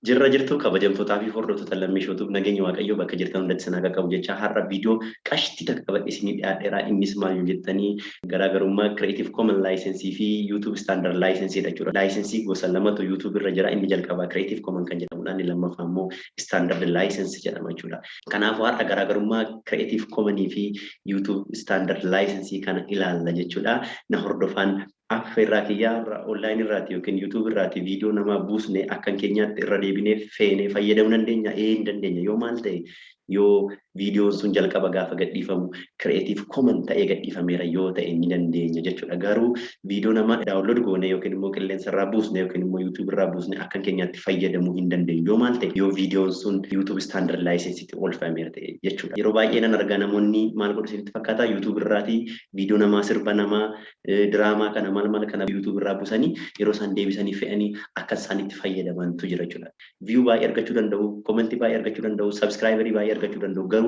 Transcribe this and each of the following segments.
Jirra jirtu, kabajamtootaa fi hordoftoota Lammii Shootuuf, nageenya Waaqayyoo bakka jirtan hundatti isin haa qaqqabu jecha, har'a viidiyoo qashtii takka qabadhee isinii dhiyaadheera. Innis maal yoo jettanii, garaagarummaa Creative Commons License fi YouTube Standard License dha jechuudha. License gosa lamatu YouTube irra jira. Inni jalqabaa Creative Commons kan jedhamudha. Inni lammaffaa immoo Standard License jedhama jechuudha. Kanaafuu har'a garaagarummaa Creative Commons fi YouTube Standard License kana ilaalla jechuudha. Na hordofaan affeerraa kiyyaa. Irra online irraati yookiin YouTube irraati viidiyoo namaa buusne akkan keenyaatti irra deebinee feenee fayyadamuu dandeenya? Ee, hin dandeenya. Yoo maal ta'e? Yoo viidiyoon sun jalqaba gaafa gadhiifamu Creative Commons ta'ee gadhiifameera yoo ta'e ni dandeenya jechuudha. Garuu viidiyoo namaa download goone yookiin immoo qilleensa irraa buusne yookiin immoo YouTube irraa buusne akkan keenyaatti fayyadamuu hin dandeenyu. Yoo maal ta'e? Yoo viidiyoon sun YouTube Standard License oolfameera ta'e jechuudha. Yeroo baay'ee nan argaa, namoonni maal godhu isinitti fakkaata? YouTube irraatii viidiyoo namaa, sirba namaa, diraamaa kana, maal maal kana YouTube irraa buusanii yeroo isaan deebisanii fe'anii akka isaan itti fayyadamantu jira jechuudha. View baay'ee argachuu danda'u, commentii baay'ee argachuu danda'u, subscriberii baay'ee argachuu danda'u. Garuu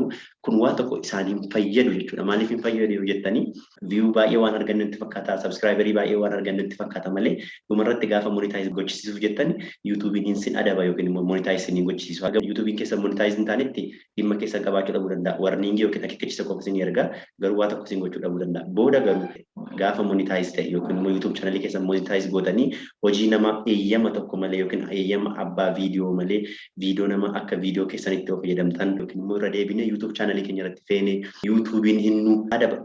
kun waa tokko isaaniin fayyadu jechuudha. Maaliif hin fayyadu yoo jettanii, view baay'ee waan argannu itti fakkaata, subscriberii baay'ee waan argannu itti fakkaata malee, dhumarratti gaafa monetize gochisiisuuf jettani YouTubein hin sin adaba yookiin immoo monetize sin hin gochisiisu. Haga YouTubein keessa monetize hin taanetti dhimma keessa qabaachuu dhabuu danda'a. Warningii yookiin akeekkachiisa qofa sin erga, garuu waa tokko sin gochuu dhabuu danda'a. Booda garuu gaafa monetize ta'e yookiin immoo YouTube channelii keessa monetize gootanii hojii nama eeyyama tokko malee yookiin eeyyama abbaa viidiyoo malee viidiyoo nama akka viidiyoo keessanitti yoo fayyadamtan yookiin immoo irra deebinee YouTube channelii keenya irratti feene, YouTubein hin nu adaba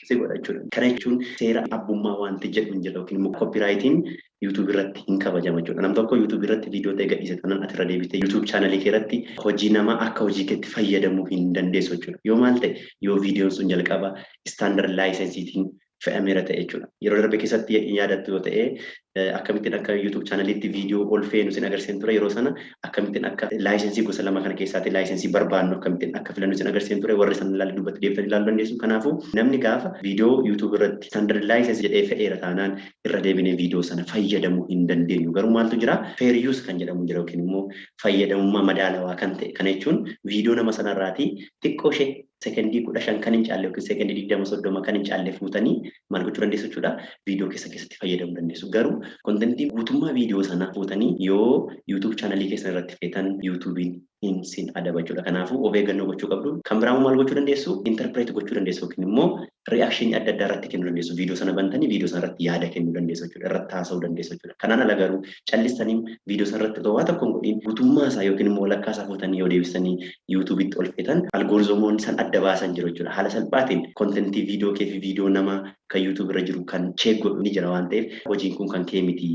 si godha jechuudha. Kana jechuun seera abbummaa wanti jedhu hin jira yookiin immoo copyrightiin YouTube irratti hin kabajama jechuudha. Nam tokko YouTube irratti viidiyoo ta'e gadhiise taanaan, ati irra deebitee YouTube channelii kee irratti hojii namaa akka hojii keetti fayyadamuu hin dandeessu jechuudha. Yoo maal ta'e? Yoo viidiyoon sun jalqaba standard licenseetiin fe'ameera ta'e jechuudha. Yeroo darbe keessatti yaadattu yoo ta'e, akkamittiin akka YouTube channeliitti viidiyoo ol feenu sin agarsiisan ture. Yeroo sana akkamittiin akka licensii gosa lama kana keessaatti licensii barbaannu akkamittiin akka filannu sin agarsiisan ture. Warri sana ilaalu dubbatti deebitanii ilaaluu dandeessu. Kanaafuu namni gaafa viidiyoo YouTube irratti standard license jedhee fe'eera taanaan, irra deebinee viidiyoo sana fayyadamuu hin dandeenyu. Garuu maaltu jira? Fair use kan jedhamu jira yookiin immoo fayyadamummaa madaalawaa kan ta'e. Kana jechuun viidiyoo nama sanarraatii xiqqoo ishee sekendii 15 kan hin caalle yookiin sekendii 20, 30 kan hin caalle fuutanii maal gochuu dandeessu jechuudha? Viidiyoo keessa keessatti fayyadamuu dandeessu. Garuu contentii guutummaa viidiyoo sanaa fuutanii yoo YouTube channelii keessan irratti feetan, YouTubein hin sin adaba jechuudha. Kanaafuu of eeggannoo gochuu qabdu. Kan biraa maal gochuu dandeessu? Interpret gochuu dandeessu yookiin immoo reactionii adda addaa irratti kennuu dandeessu. Viidiyoo sana bantanii viidiyoo sana irratti yaada kennuu dandeessu jechuudha. Irratti haasa'uu dandeessu jechuudha. Kanaan ala garuu callistanii viidiyoo sana irratti otoo waa tokko hin godhin guutummaa isaa yookiin immoo walakkaa isaa fuutanii yoo deebisanii YouTubeitti ol feetan, algorithmoonni san adda baasan jiru jechuudha. Haala salphaatiin contentii viidiyoo kee fi viidiyoo namaa kan YouTube irra jiru kan check godhu ni jira waan ta'eef, hojiin kun kan kee miti,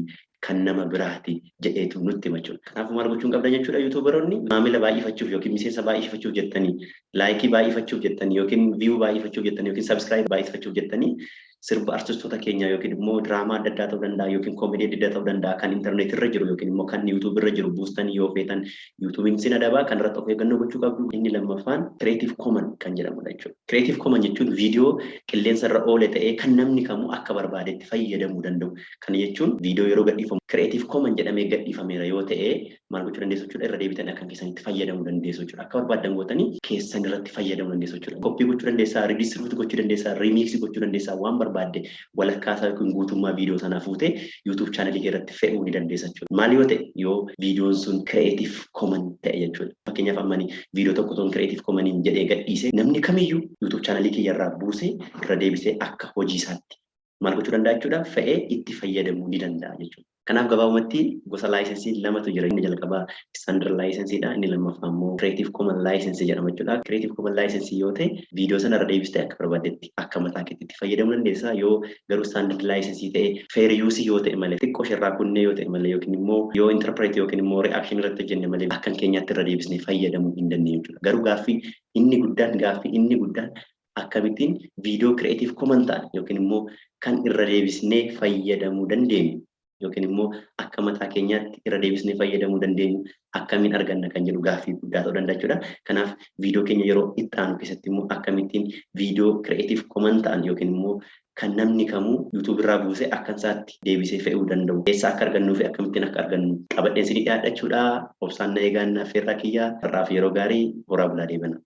kan nama biraati jedheetu nutti hima jechuudha. Kanaafuu maal gochuun qabdan jechuudha? YouTuberoonni maamila baay'ifachuuf yookiin miseensa baay'ifachuuf jettanii, likeii baay'ifachuuf jettanii, yookiin view baay'ifachuuf jettanii, yookiin subscribe baay'ifachuuf jettanii, sirba artistoota keenyaa yookiin immoo diraamaa adda addaa ta'uu danda'a yookiin comedy adda addaa ta'uu danda'a kan intarneet irra jiru yookiin immoo kan YouTube irra jiru buustanii yoo feetan, YouTubein sin adabaa. Kan irratti of eeggannoo gochuu qabdu. Inni lammaffaan Creative Commons kan jedhamudha jechuudha. Creative Commons jechuun viidiyoo qilleensa irra oole ta'ee kan namni kamuu akka barbaadetti fayyadamuu danda'u. Kana jechuun viidiyoo yeroo gadhiifamu Creative Commons jedhamee gadhiifameera yoo ta'e, maal gochuu dandeessu jechuudha? Irra deebitanii akka keessanitti fayyadamuu dandeessu jechuudha. Akka barbaaddan gootanii keessan irratti fayyadamuu dandeessu jechuudha. Copy gochuu dandeessaa, redistribute gochuu dandeessaa, remix gochuu dandeessaa, waan barbaadde walakkaa isaa yookiin guutummaa viidiyoo sanaa fuutee YouTube channelii kee irratti fe'uu ni dandeessa jechuudha. Maal yoo ta'e? Yoo viidiyoon sun Creative Commons ta'e jechuudha. Fakkeenyaaf ammani viidiyoo tokko toon Creative Commons jedhee gadhiise, namni kamiyyuu YouTube channelii kiyya irraa buusee irra deebisee akka hojii isaatti maal gochuu danda'a jechuudha? Fe'ee itti fayyadamuu ni danda'a jechuudha. Kanaaf gabaabumatti gosa licensii lamatu jira. Inni jalqabaa standard licensiidha. Inni lammaffaa immoo Creative Commons licensii jedhama jechuudha. Creative Commons licensii yoo ta'e, viidiyoo sana irra deebistee akka barbaaddetti akka mataa keetti itti fayyadamuu dandeessa. Yoo garuu standard licensii ta'e, fair use yoo ta'e malee, xiqqoo ishirraa kunnee yoo ta'e malee, yookiin immoo yoo interpret yookiin immoo reaction irratti hojjenne malee, akka keenyaatti irra deebisnee fayyadamuu hin dandeenyu jechuudha. Garuu gaaffii inni guddaan akkamittiin viidiyoo Creative Commons ta'an yookiin immoo kan irra deebisnee fayyadamuu dandeenyu yookiin immoo akka mataa keenyaatti irra deebisnee fayyadamuu dandeenyu akkamiin arganna kan jedhu gaaffii guddaa ta'uu danda'a jechuudha. Kanaaf viidiyoo keenya yeroo itti aanu keessatti immoo akkamittiin viidiyoo Creative Commons ta'an yookiin immoo kan namni kamuu YouTube irraa buusee akka isaatti deebisee fe'uu danda'u eessa akka argannuu fi akkamittiin akka argannu qabadheen isinii dhiyaadha jechuudha. Obsaan na eegaan affeerraa kiyyaa. Har'aaf yeroo gaarii, horaa bulaa, deebana.